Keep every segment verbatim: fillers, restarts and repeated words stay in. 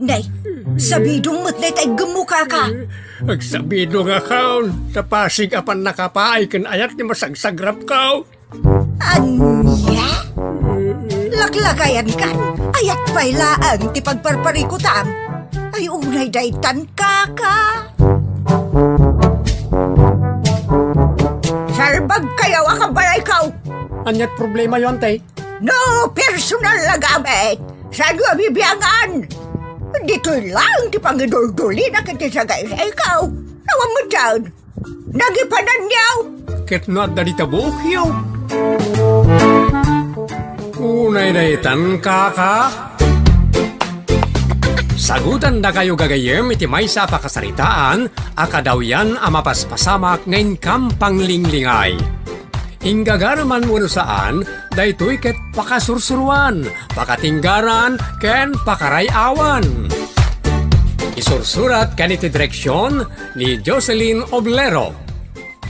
Nay, sabidong met dayta iggemmo, kaka. Agsabidongakon, ta pasig a pannakapaay ken ayat ti masagsagrapko. Ania? Laklakayankan, ayat pay laeng ti pagparparikutam. Ay, unay daytan, kaka. Salbagkayo a kabalayko. Aniat problemayo, ante? No personal a gamit, saanyo a bibiangan? Ditoy laeng ti pangiduldulina ket ti sagaysayko. Awan metten. Nagipananyo. Ket no adda dita buokyo. Unay daytan, kaka. Sagutandakayo gagayyem iti maysa a pakasaritaan a kadawyan a mapaspasamak nga inkam panglinglingay. Inggagaraman wenno saan, daytoy ket pakasursuroan, pakatinggaran, ken pakaray-awan. Isursurat ken iti direksion ni Jocelyn Oblero.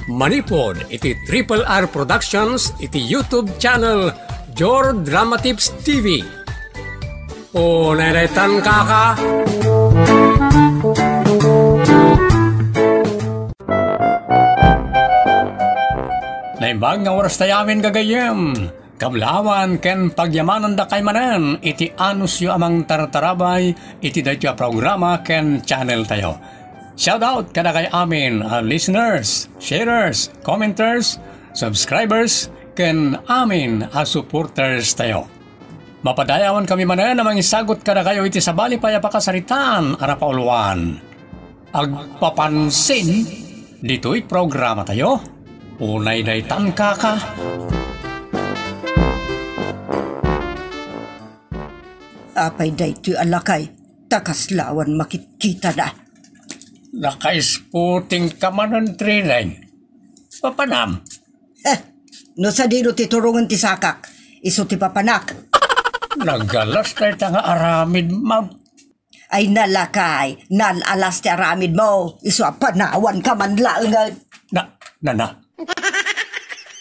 Manipud iti Triple R Productions iti YouTube channel Jor Dramatips T V. O, nairetan, kaka. Naimbag nga oras tayo amin, gagayyem. Kablawan ken pagyamanandakay manen iti anusyo a mangtartarabay iti daytoy a programa ken channel tayo. Shout out kadakay amin a listeners, sharers, commenters, subscribers, ken amin a supporters tayo. Mapadayawan kami manen a mangisagut kadakayo iti sabali pay a pakasaritaan a napauluan. Agpapansin ditoy programa tayo. Unay daytan, kaka. Apay daytoy a lakay, ta kasla awan makitkitana. Nakaisputing ka manen, Trineng. Papanam? Heh, no sadino ti turongen ti sakak, isu ti papanak. Nagalas dayta nga aramidmo. Ay nalakay, nal-alas ti aramidmo, isu a panawanka man laengen. Na, na, na.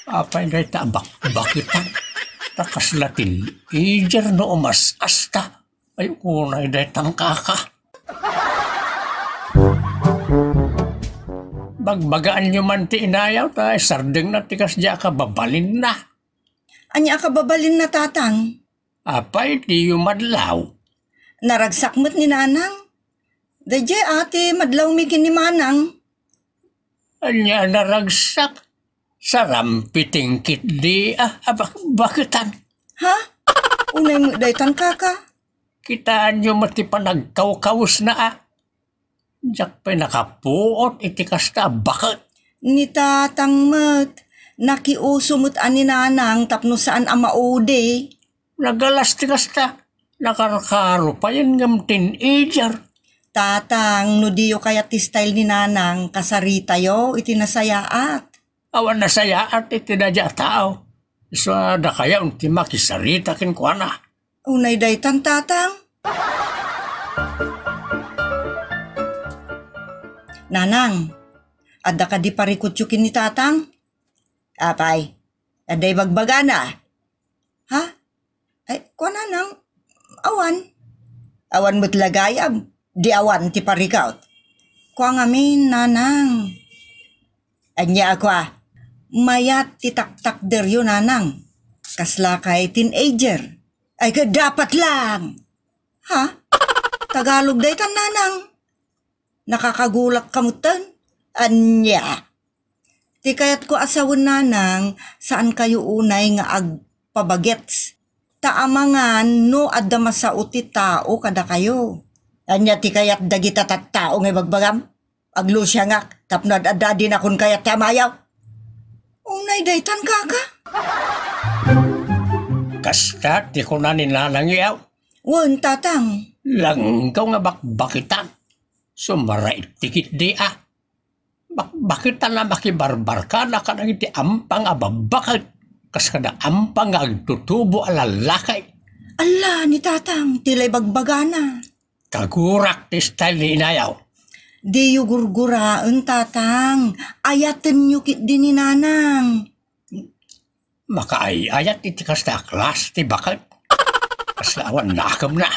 Apay dayta a bakbakitan? Ta kasla teenager no umas-asta. Ay, unay daytan, kaka. Bagbagaanyo man ti inayaw, ta sardengna ti kasdiay a kababalinna. Ania a kababalinna, tatang? Apay, diyo madlaw? Naragsak met ni nanang. Daydiay a ti madlawmi ken ni manang. Ania a naragsak? Sarampiting ketdi a, a bak-, bakbakitan. Ha? Unay met daytan, kaka? Kitaenyo met ti panagkawkawesna a. Diak pay nakapuot iti kasta a baket. Ni tatang met, nakiuso met a ni nanang tapno saan a maudi. Nagalas ti kasta. Nakarkaro payen ngem teenager. Tatang, no diyo kayat ti style ni nanang, kasaritayo iti nasayaat. Awan nasayaat iti daydiay a tao. Isu a dakayo ti makisarita kenkuana. Unay daytan, tatang. Nanang, adda kadi parikutyo ken ni tatang? Apay, adda ibagbagana? Ha? Ay, kua, nanang, awan. Awan met la gayam, di awan ti parikut. Kua ngamin, nanang. Ania a kua? Mayat ti taktakderyo, nanang. Kasla kay teenager. Ay, ket dapat lang. Ha? Tagalog daytan, nanang. Nakakagulat ka metten. Ania? Ti kayatko a sawen, nanang, saan kayo unay nga agpabagets. Ta amangan no adda masao ti tao kadakayo. Ania ti kayat dagita tattao nga ibagbagam? Aglusiangak tapno ad-adda a dinakon kayat ti amayo. Unay daytan, kaka? Kasta ti kuna ni nanang yaw. Wen, tatang. Langgaw nga bakbakitan. Sumaraid ti ketdi a. Bakbakitan a makibarbarkana kadagiti ampang a babbaket, kas kada ampang nga agtutubo a lallaki. Alla, ni tatang, ti la ibagbagana. Kagurak ti style ni inayaw. Diyo gurguraen, tatang. Ayatenyo ketdi ni nanang. Makaay-ayat iti kasta a klase ti baket. Kasla awan nakemna.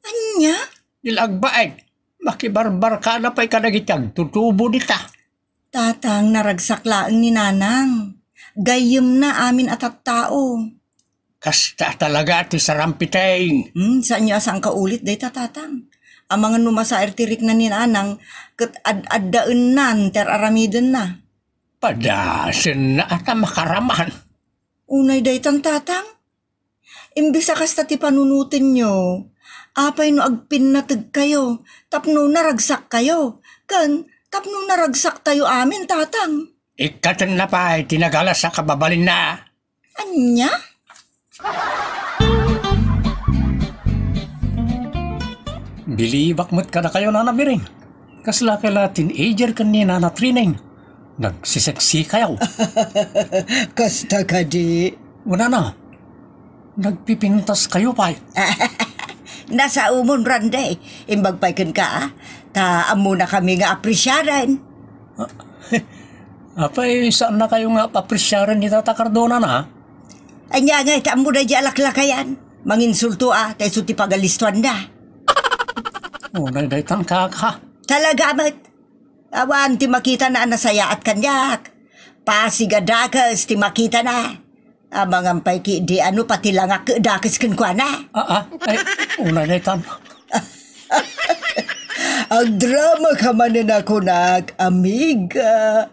Ania? Dila agbaeg, makibarbarkada pay kadagiti agtutubo dita. Tatang, naragsak laeng ni Nanang. Gayyemna amin a tattao. Kasta talaga ti sarampiteng. Hmm, saanyo a sangkaulit dayta, Tatang. Amangan no masaer ti rikna ni Nanang, ket ad-addaennan ti ar-aramidenna. Padasenna a ta makaraman. Unay daytan, Tatang. Imbes a kasta ti panunotenyo, apay no agpinnategkayo tapno naragsakkayo, ken tapno naragsaktayo amin, Tatang? Ikkatenna pay ti nagalas a kababalinna. Ania? Bilibak met kadakayo, Nana Biring. Kasla kay la teenager ken ni Nana Trineng. Nagsiseksi kayo. Kasta kadi. Wala na. Nagpipintas kayo pay. Nasaomon, Randy. Imbag pay kenka, ah. Ta ammona kami nga apresiaren. Apay, saan na kayo nga apresiaren ni Tata Cardona na? Ania nga iti ammo daydi a laklakayan? Manginsulto a, ta isu ti pagalistuanna. Unay daytan, kaka. Talaga met. Awan ti makitana a nasayaat kaniak. Pasig a dakes ti makitana. Amangan pay ketdi a no pati langak dakes kenkuana. Ah, ah, ay, unay daytan. Agdrama ka manen a kunak, amiga.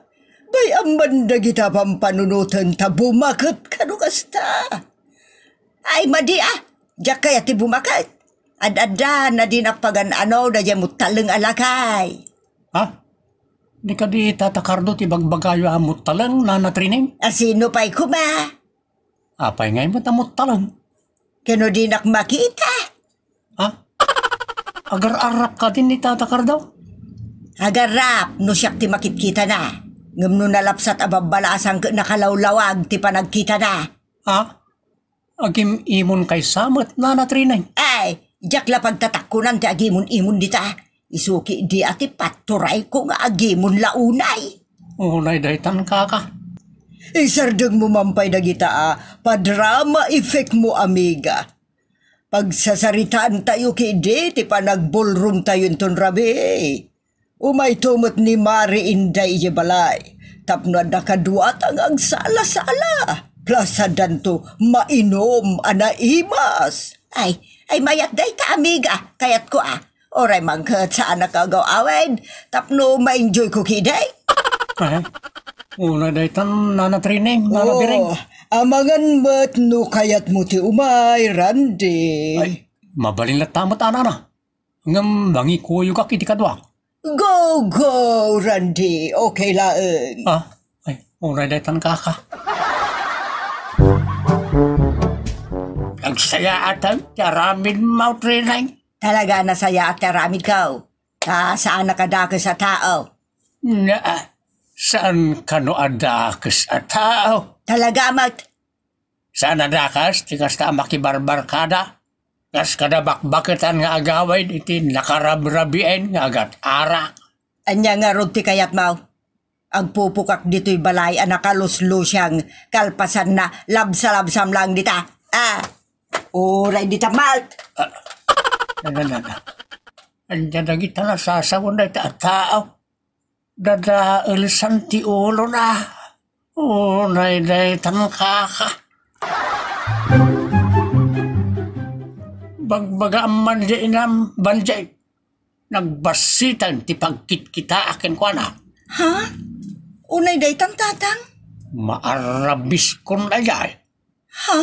Bay-am man dagita pampanunoten ta bumaket kano kasta. Ay, madi, ah. Diak kayat ti bumaket. Ad-adda, nadinak pagan-ano, daydiay muttaleng a lakay. Ha? Di kadi Tata Cardo ti bagbagayo a muttaleng, Nana Trineng? A sino pay koma? Apay ngay met a muttaleng? Kano dinak makita? Ha? Agar-arap kadi ni Tata Cardo? Agarrap no siak ti makitkitana. Ngem no nalapsat a babbalasang ket nakalawlawag ti panagkitana. Ha? Agim-imon kaysa met, Nana Trineng? Ay, diak la pagtatakkonan ti agimon-imon dita. Isu ketdi a ti patturayko nga agimon la unay. Unay daytan, kaka. Isardengmo man pay dagita a padrama effect mo, amiga. Pagsasaritaantayo ketdi ti panagballroomtayo inton rabii. Umayto met ni Mari Inday idiay balay tapno adda kaduata nga agsala-sala. Plus addanto mainom a naimas. Ay, ay, mayat dayta, amiga. Kayatko a. Uray man ket saanak agaw-awid tapno ma-enjoyko ketdi. Ay, una daytan, Nana Trineng, Nana Bireng. Amangan met no kayatmo ti umay, Randy. Ay, mabalin latta met, a, Nana. Ngem mangikuyogak iti kadua. Go, go, Randy. Okay laeng. Ah, ay, uray daytan, kaka. Nagsayaatan ti aramidmo, Trineng. Talaga a nasayaat ti aramidko. Ta saanak a dakes a tao. Naa, saan kano a dakes a tao? Talaga met. Saan a dakes ti kasta a makibarbarkada? Kas kada bakbaketan nga agawid iti nakarabrabien nga agat-arak. Ania ngarud ti kayatmo? Agpupukak ditoy balay a nakaluslusiang kalpasanna, labsalabsam laeng dita. Ah, uray dita, Malt. Ah, na, na, na, na. Ania dagita nasasawen dayta a tao? Dadaelsan ti ulona. Unay daytan, kaka. Bagbagaam man diay, inam, Banjay. Nagbassiten ti pagkitkitaak kenkuana. Ha? Unay daytan, Tatang? Maarrabiskon daydiay. Ha?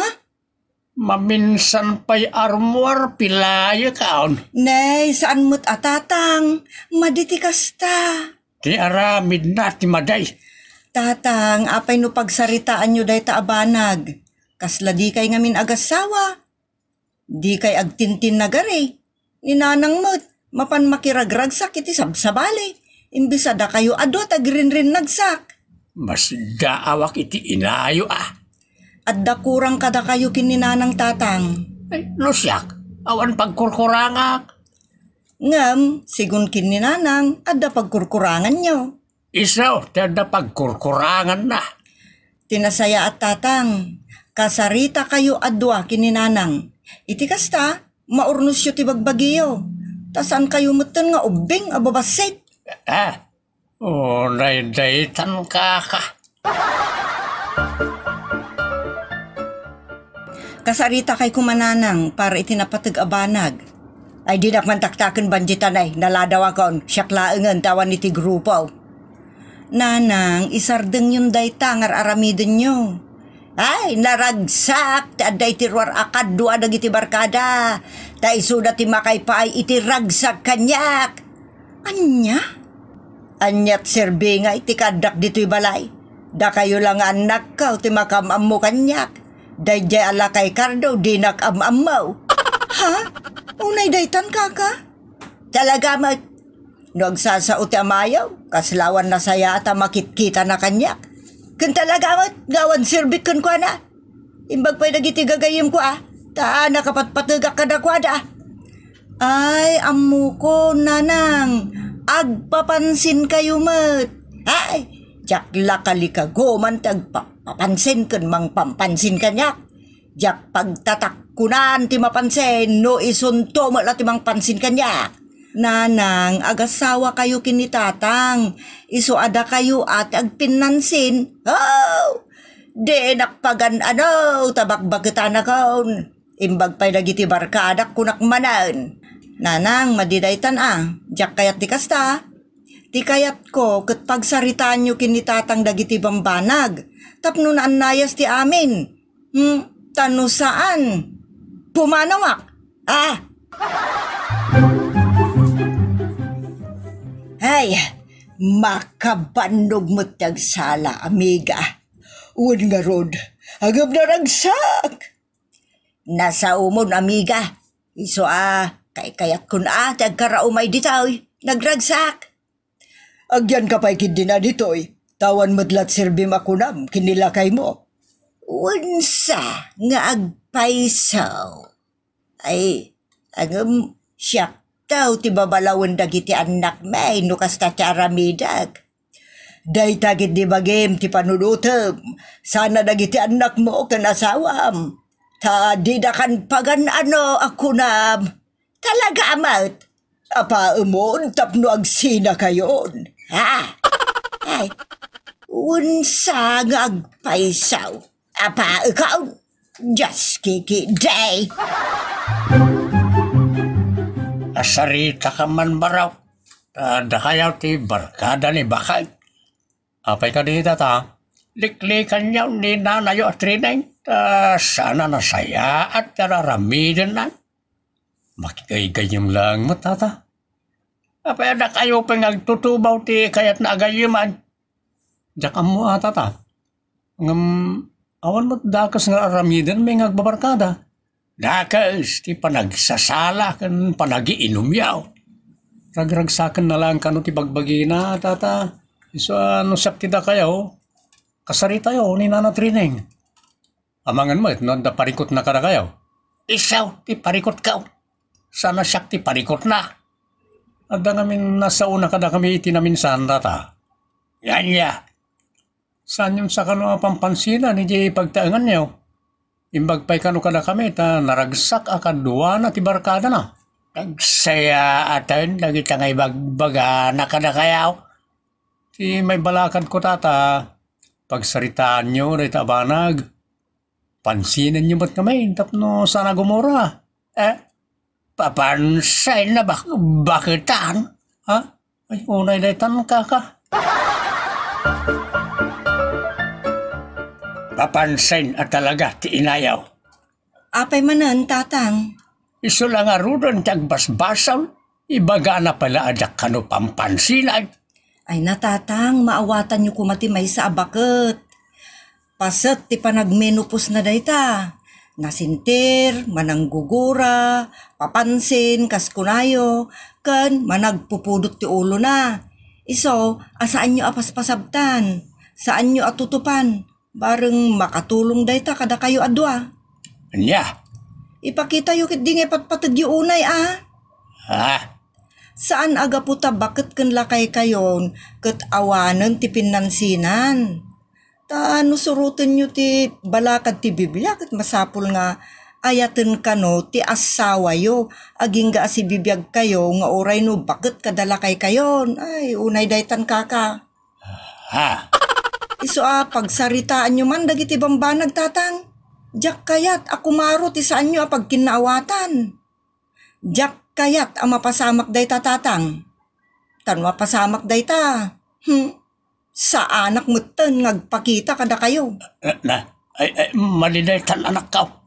Maminsan pay armuar pilayekon. Nay, saan met a, Tatang. Madi ti kasta. Ti aramidna ti madi. Tatang, apay no pagsaritaanyo dayta a banag? Kasla dikay ngamin agassawa. Dikay agtintinnagari. Ni Nanang met, mapan makiragragsak iti sabsabali. Imbes a dakayo a dua ti agrinrinnagsak. Masidaawak iti inayo a. Adda kurang kadakayo ken ni Nanang, Tatang. Ay, no siak, awan pagkurkurangak. Ngem, sigun ken ni Nanang, adda pagkurkuranganyo. Isu ti adda pagkurkuranganna. Ti nasayaat, Tatang, kasaritakayo a dua ken ni Nanang. Iti kasta, maurnosyo ti bagbagiyo. Ta saan kayo metten nga ubbing a babassit. Ah, unay daytan, kaka. Kasarita kay kumananang para iti napateg a banag. Ay, dinak man taktaken banditan ay, naladawakon, siak laengen ta awan iti grupo. Nanang, isardengyon dayta nga ar-aramidenyo. Ay, naragsak ti adda iti ruar a kadua dagiti barkada. Ta isuda ti makaipaay iti ragsak kaniak. Ania? Aniat serbi nga iti kaddak ditoy balay? Dakayo la nga annakko ti makam-ammo kaniak. Daydiay a lakay kardo, dinak am-ammo. Ha? Unay daytan, kaka? Talaga met. No agsasao ti amayo, kasla awan nasayaat a makitkitana kaniak. Ken talaga met nga awan serbik kenkuana. Imbag pay dagiti gagayyemko a, ta nakapatpategak kadakuada. Ay, ammokon, nanang, agpapansinkayo met. Ay, diak la kalikaguman ti agpapansin ken mangpampansin kaniak. Diak pagtatakkunan ti mapansin no isunto met la ti mangpansin kaniak. Nanang, agasawakayo ken ni tatang. Isu a dakayo a ti agpinnansin. Oh! Dinak pagan-ano ta bakbaketanakon. Imbag pay dagiti barkadak kunak manen. Nanang, madi daytan a. Diak kayat ti kasta. Ti kayatko ket pagsaritaanyo ken ni tatang dagiti bambanag tapno naannayas ti amin. Hmm, ta no saan, pumanawak. Ah! Ay, makabannog met ti agsala, amiga. Wen ngarud, agem naragsak. Nasaomon, amiga. Isu a, kaykayatko a ti agkaraumay ditoy. Nagragsak. Agyanka pay ketdin a ditoy, ta awan met la ti serbim a kunam ken ni lakaymo. Wensa nga agpayso? Ay, ngem siakto ti babalawen dagiti annakmi no kasta ti aramidek. Dayta ketdi bagim ti panunotem sana dagiti annakmo ken asawam, ta didakan pagan-ano a kunam. Talaga a met? Apaemon tapno agsinakayon. Ha? Ay, wensa nga agpayso? Apaekon? Dios, kikidi! Asarita ka man, Baraw. Ta dakayo ti barkada ni Bakay. Apay kadi, tata? Liklikanyo ni nanayo a Trineng, ta saan a nasayaat ti ar-aramidenna. Makigaygayyem laeng met, tata. Apay a dakayo pay nga agtutubaw ti kayatna a gayyeman? Diak ammo a, tata. Ngem awan met dakes nga ar-aramidenmi nga agbabarkada. Dakes ti panagsasala ken panagiinumyo. Ragragsakenna laeng kano ti bagbagina, tata. Isu a no siak ti dakayo, kasaritayo ni Nana Trineng. Amangan met no adda parikutna kadakayo. Isu ti parikutko. Saan a siak ti parikutna. Adda ngamin nasaona kadakami iti naminsan, tata. Ania? Saanyon sa kano a pampansinan iti pagtaenganyo? Imbag pay kano kadakami ta naragsak a kaduana ti barkadana. Nagsayaaten dagita nga ibagbagana kadakayo. Ti maibalakadko, tata, pagsaritaanyo dayta a banag. Pansinenyo met ngamin tapno saan a gumura. Eh, papansin a bak-, baketan? Ha? Ay, unay daytan, kaka. Papansin a talaga ti inayo. Apay manen, tatang? Isu la ngaruden ti agbasbasol, ibagana pay la a diak kano pampansinan. Ay na, tatang, maawatanyo koma ti maysa a baket. Paset ti panagmenopause na dayta. Nasintir, mananggugura, papansin, kas kunayo, ken managpupudot ti ulona. Isu a saanyo a paspasabtan, saanyo a tutupan. Bareng makatulong dayta kadakayo a dua. Ania? Ipakitayo ketdi nga ipatpategyo unay a. Ah. Saan a gapu ta baket ken lakaykayon ket awanen ti pinnansinan. Ta no surotenyo ti balakad ti Biblia ket masapul nga Ayaten kano ti assawayo, agingga a sibibiagkayo nga uray no baket kada lakaykayon. Ay, unay daytan, kaka. Ha? Isu a pagsaritaanyo man dagiti bambanag, tatang. Diak kayat a kumaro ti saanyo a pagkinnaawatan. Diak kayat a mapasamak dayta, tatang. Ta no mapasamak dayta, hmm, saanak metten nga agpakita kadakayo. Eh, na, ay, ay, madi daytan, anakko.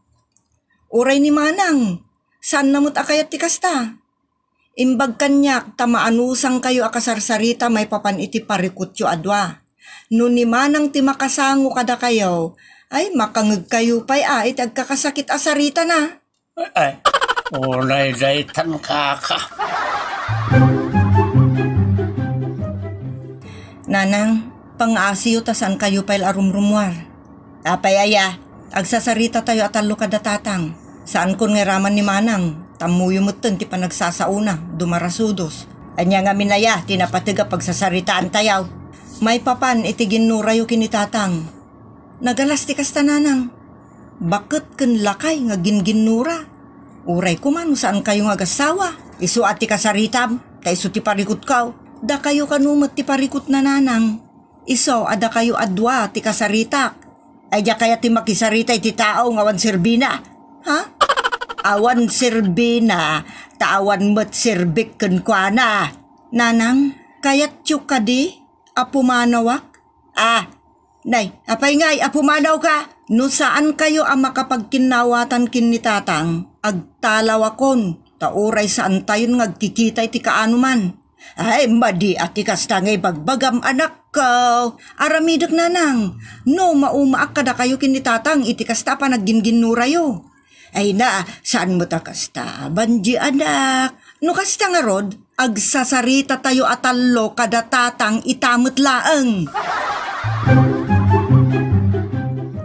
Uray ni manang, saanna met a kayat ti kasta. Imbag kaniak ta maanusangkayo a kasarsarita maipapan iti parikutyo a dua. No ni manang ti makasango kadakayo, ay, makangegkayo pay a iti agkakasakit a saritana. Ay, unay daytan, kaka. Nanang, pangaasiyo ta saankayo pay la a rumrumuar. Apay aya, agsasaritatayo a tallo kada tatang. Saankon nga iraman ni manang, ta ammoyo metten ti panagsasaona, dumarasudos. Ania ngamin aya ti napateg a pagsasaritaantayo? Maipapan iti ginnorayo ken ni tatang. Nagalas ti kasta, nanang. Baket ken lakay nga ginginnora. Uray koma no saankayo nga agassawa. Isu a ti kasaritam, ta isu ti parikutko. Dakayo kano met ti parikutna, nanang. Isu a dakayo a dua ti kasaritak. Ay, diak kayat ti makisarita iti tao nga awan serbina. Ha? Awan serbina, ta awan met serbik kenkuana. Nanang, kayatyo kadi a pumanawak? Ah, nay, apay ngay a pumanawka? No saankayo a makapagkinnaawatan ken ni tatang, agtalawakon, ta uray saantayon nga agkikita iti kaanoman. Ay, madi a ti kasta nga ibagbagam, anakko. Aramidek, nanang. No maumaak kadakayo ken ni tatang iti kasta a panagginginnorayo. Ay na, saan met a kasta, Banji, anak? No kasta ngarud, agsasaritatayo a tallo kada tatang ita met laeng.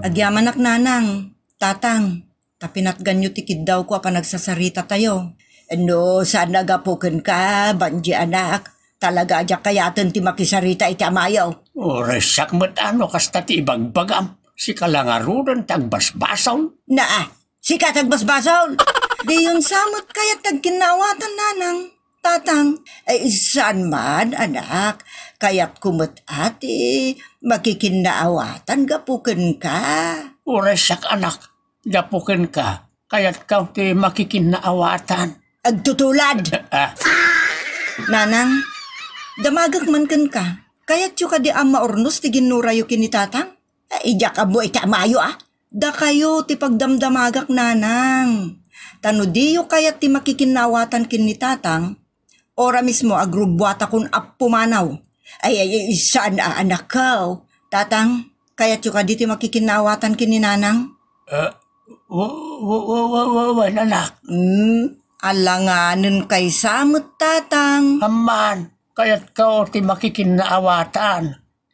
Agyamanak, nanang, tatang. Ta pinatganyo ti kiddawko a panagsasaritatayo. No saan a gapu kenka, Banji, anak, talaga a diak kayaten ti makisarita iti amayo. Uray siak met a no kasta ti ibagbagam. Sika la ngaruden ti agbasbasol. Naa, sika ti agbasbasol. Diyon sa met kayat ti agkinnaawatan, nanang, tatang. Ay, saan man, anak. Kayatko met a ti makikinnaawatan gapu kenka. Uray siak, anak. Gapu kenka, kayatko ti makikinnaawatan. Agtutulad! Ah. Nanang, damagek man kenka. Kayatyo kadi a maurnos ti ginnorayo ken ni tatang? Ay, diak ammo iti amayo, a. Dakayo ti pagdamdamagak, nanang. Ta no diyo kayat ti makikinnaawatan ken ni tatang, ora mismo agrubbuatakon a pumanaw. Ay, ay, ay, saan a, anakko? Tatang, kayatyo kadi ti makikinnaawatan ken ni nanang? Eh, wa-, wa-, wa-, wa-, wa-, wen, anak. Hmm, alanganen kaysa met, tatang. Amman, kayatko ti makikinnaawatan.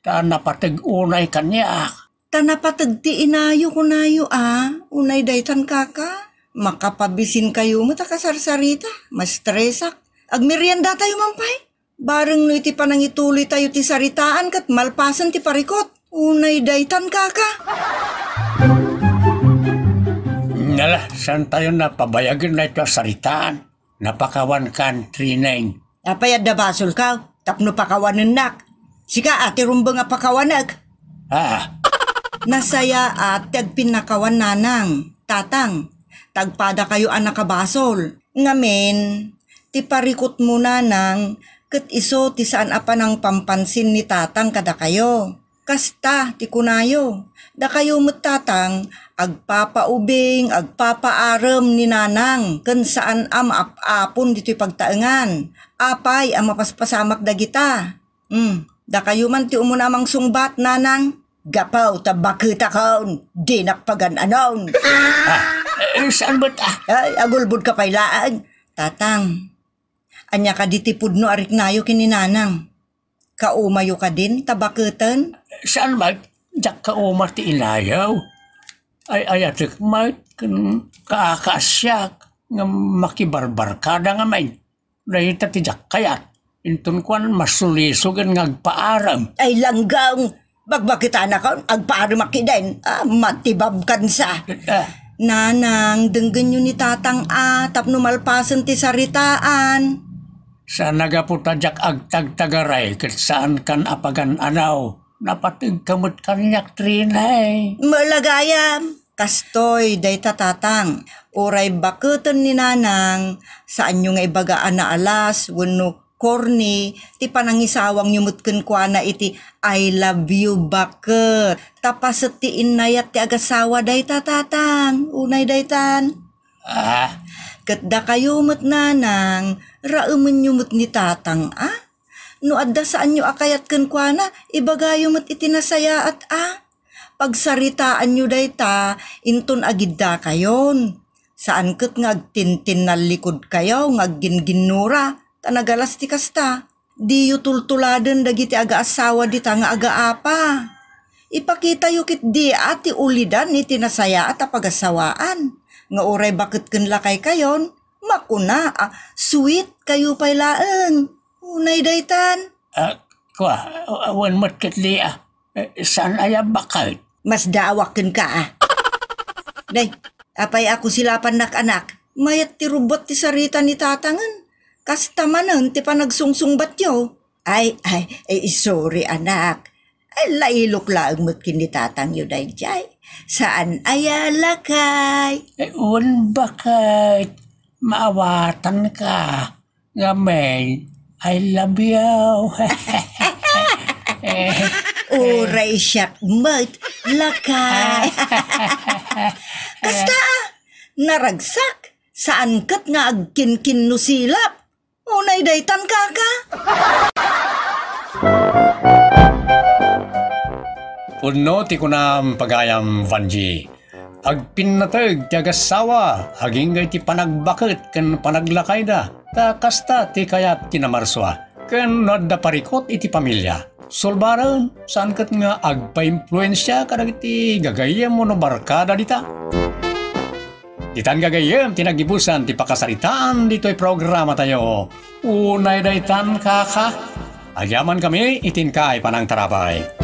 Ta napateg unay kaniak. Ta napateg ti inayo, kunayo, a? Unay daytan, kaka? Makapabisinkayo met a kasarsarita. Maestresak. Agmeriendatayo man pay. Bareng no iti panangituloytayo ti saritaan ket malpasen ti parikut. Unay daytan, kaka? Nala, saantayo a pabayagen daytoy a saritaan. Napakawankan, Trineng. Apay, adda basolka tapno pakawanennak? Sika a ti rumbeng a pakawanek. Ah. Nasayaat ti agpinnakawan, nanang, tatang. Ta agpadakayo a nakabasol. Ngamin, ti parikutmo, nanang, ket isu ti saan a panangpampansin ni tatang kadakayo. Kasta ti kunayo. Dakayo met, tatang, agpapaubing, agpapaarem ni nanang, ken saan a maap-apon ditoy pagtaengan. Apay a mapaspasamak dagita? Hmm, dakayo man ti umuna a mangsungbat, nanang. Gapu ta baketakon, dinak pagan-anon. Ah, eh, saan met, ah? Ay, agulbodka pay laeng. Tatang, ania kadi ti pudno a riknayo ken ni nanang? Kaumayo kadin ta baketen? Saan met, diak kauma ti inayo. Ay-ayatek met ken kaakaasiak nga makibarbarkada ngamin. Dayta ti diak kayat. Inton kuan, masulisogen nga agpaarem. Ay, langgeng! Bagbaketanakon, agpaaremak kiden. Ah, matibabkansa. Ah. Nanang, denggenyo ni Tatang a tapno malpasen ti saritaan. Saan a gapu ta diak agtagtagaray ket saankan a pagan-anaw. Napategka met kaniak, Trinay. Mela gayam. Kastoy dayta, Tatang. Uray baketen ni Nanang, saanyo nga ibaga a naalas wenno corny ti panangisawangyo met kenkuana iti "I love you" baket. Ta paset ti innayat ti agasawa dayta, Tatang. Unay daytan. Ah? Ket dakayo met, Nanang, raemenyo met ni Tatang a. No adda saanyo a kayat kenkuana, ibagayo met iti nasayaat a. Pagsaritaanyo dayta inton agiddakayon. Saan ket nga agtintinnallikudkayo nga agginginnura ta nagalas ti kasta. Diyo tultuladen dagiti agaassawa dita nga agaapa. Ipakitayo ketdi a ti ulidan iti nasayaat a pagassawaan nga uray baket ken lakaykayon, makuna a sweet kayo pay laeng. Unay daytan. Ah, kua, wen met ketdi a. Eh, saan aya baket? Masdaawak kenka a. Day, apay a kusilapannak, anak? Mayat ti rubbot ti sarita ni Tatangen. Kasta manen ti panagsungsungbatyo. Ay, ay, eh, sorry, anak. Ay, lailok laeng met ken ni Tatangyo daydiay. Saan aya, lakay? Eh, wen baket. Maawatanka. Ngamin, I love you. Eh. Uray siak met, lakay. Kasta a, naragsak, saan ket nga agkinkinnusilap. Unay daytan, kaka. Pudno ti kunam, pagayam Vanji. Agpinnateg ti agassawa agingga iti panagbaket ken panaglakayda, ta kasta ti kayat ti namarsua. Ken no adda parikut iti pamilia, sulbaren, saan ket nga agpaimpluensia kadagiti gagayyem wenno barkada dita. Ditan gagayyem ti naggibusan ti pakasaritaan ditoy programatayo. Unay daytan, kaka. Agyamankami iti inkay panangtarabay.